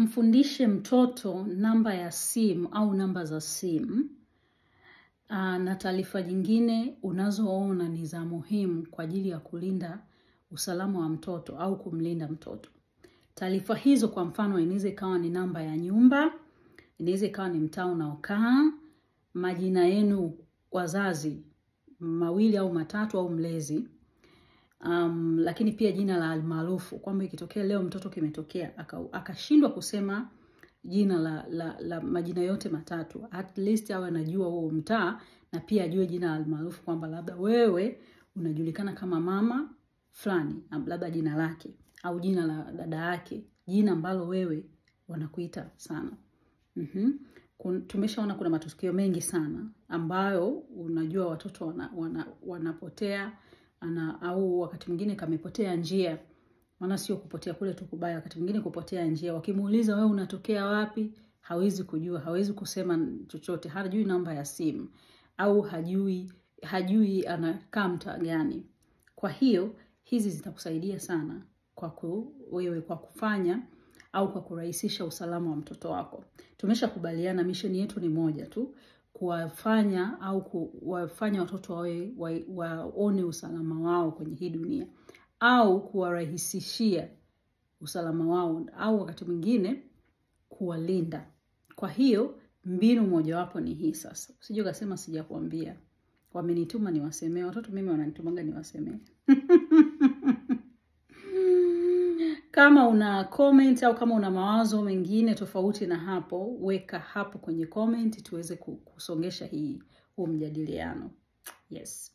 Mfundishe mtoto namba ya simu au namba za simu na taarifa nyingine unazoona ni za muhimu kwa ajili ya kulinda usalama wa mtoto au kumlinda mtoto. Taarifa hizo kwa mfano inaweza ikawa ni namba ya nyumba, inaweza ikawa ni mtaa unaokaa, majina yenu wazazi mawili au matatu au mlezi, lakini pia jina la almaarufu, kwamba ikitokea leo mtoto kimetokea akashindwa kusema jina la majina yote matatu, at least awe anajua huo mtaa na pia ajue jina la almaarufu, kwamba labda wewe unajulikana kama mama fulani, labda jina lake au jina la dada yake, jina ambalo wewe wanakuita sana. Tumeshaona kuna matukio mengi sana ambayo unajua watoto wanapotea au wakati mwingine kamepotea njia. Maana sio kupotea kule tu kubaya, wakati mwingine kupotea njia. Wakimuuliza wewe unatokea wapi, hawezi kujua, hawezi kusema chochote, hajui namba ya simu au hajui anakaa mtaa gani. Kwa hiyo hizi zitakusaidia sana kwa wewe kwa kufanya au kwa kurahisisha usalama wa mtoto wako. Tumeshakubaliana mission yetu ni moja tu, kuwafanya au kuwafanya watoto waone usalama wao kwenye hii dunia, au kuwarahisishia usalama wao, au wakati mwingine kuwalinda. Kwa hiyo mbinu mojawapo ni hii sasa. Usije ukasema sijakuambia. Wamenituma niwasemee. Watoto mimi wananitumanga niwasemee. Kama una comment au kama una mawazo mengine tofauti na hapo, weka hapo kwenye comment tuweze kusongesha huu mjadiliano. Yes.